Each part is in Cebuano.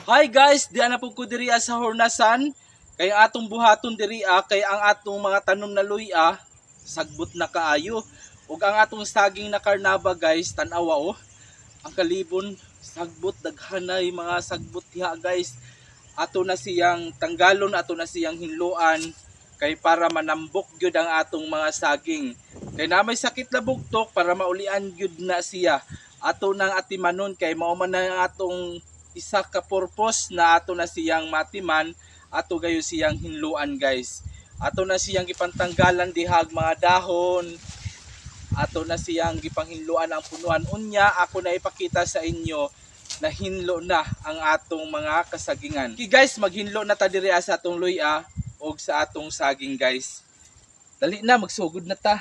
Hi guys, di na po ko diri sa Hornasan. Kay ang atong buhaton diri kay ang atong mga tanom na luya sagbot na kaayo. Ug ang atong saging na karnaba, guys, tan-awa oh. Ang kalibon sagbot, daghanay mga sagbot diha, guys. Ato na siyang tanggalon, ato na siyang hinluan kay para manambok gyud ang atong mga saging. Kay na may sakit na bugtok para maulian gyud na siya. Ato nang atimanon kay mao man na ang atong isa ka purpose na ato na siyang matiman, ato gayo siyang hinluan, guys. Ato na siyang gipantanggalan dihag mga dahon, ato na siyang gipanghinluan ang punuan. Unya ako na ipakita sa inyo na hinlo na ang atong mga kasagingan. Okay guys, maghinlo na ta diri sa atong luya og sa atong saging, guys. Dali na, magsugod na ta.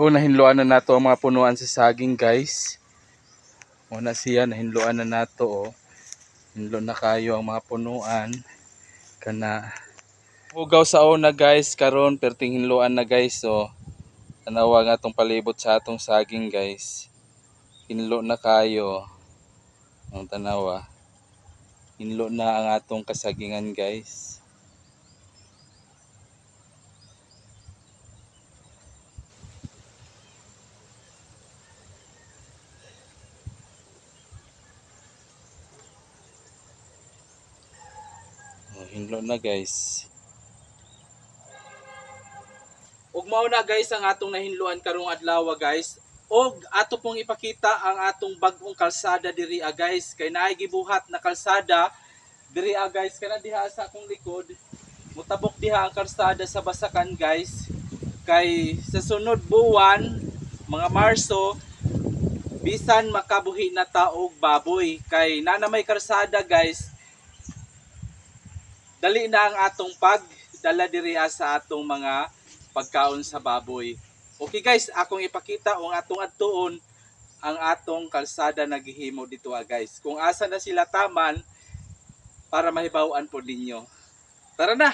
Oh, nahinloan na nato ang mga punuan sa saging, guys. Muna siya, nahinloan na nato, oh. Hinlo na kayo ang mga punuan. Kana hugaw sa una, guys, karon perting hinloan na, guys, oh. Tanawa nga atong palibot sa atong saging, guys. Hinlo na kayo. Ang tanawa. Hinlo na ang atong kasagingan, guys. Oh, hinlo na, guys. Ug mao na, guys, ang atong nahinloan karong adlaw, guys. Og ato pong ipakita ang atong bag-ong kalsada diri, guys, kay naay gibuhat na kalsada diri, guys, kana diha sa akong likod. Mutabok diha ang kalsada sa Basakan, guys. Kay sa sunod buwan, mga Marso, bisan makabuhi na ta og baboy kay nana may kalsada, guys. Dali na ang atong pagdala diri sa atong mga pagkaon sa baboy. Okay guys, akong ipakita ang atong adtuon ang atong kalsada na gihimo dito, guys. Kung asa na sila taman para mahibaw-an po ninyo. Tara na.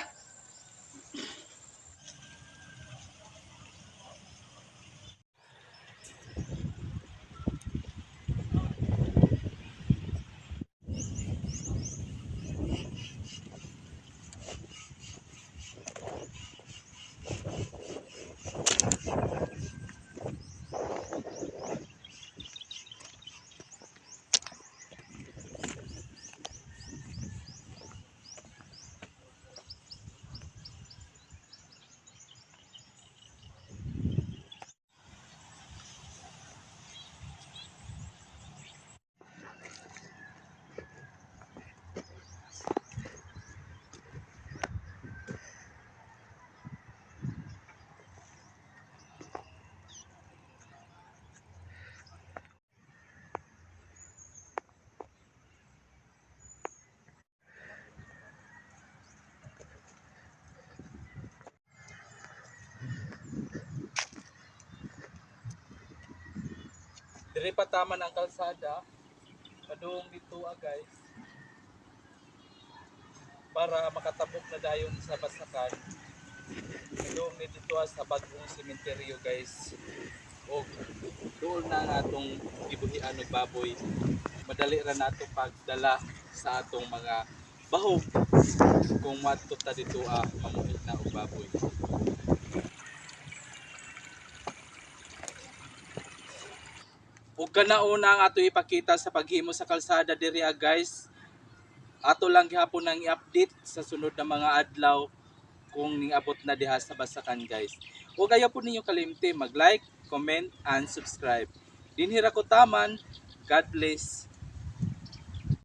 Diri pa taman ang kalsada padung dito, guys, para makatabok na dayon sa Basakan. Padung ni dito sa bagong sementeryo, guys. Og doon na ang atong gibuhian og baboy. Madali ra nato pagdala sa atong mga bahog kung moadto ta dito, mamuhi na og baboy. Ug kanauna ang ato ipakita sa paghimo sa kalsada diri, guys. Ato lang gihapon nang i-update sa sunod na mga adlaw kung niabot na diha sa Basakan, guys. Ug ayaw po ninyo kalimti mag-like, comment, and subscribe. Dinhi ra ko taman. God bless.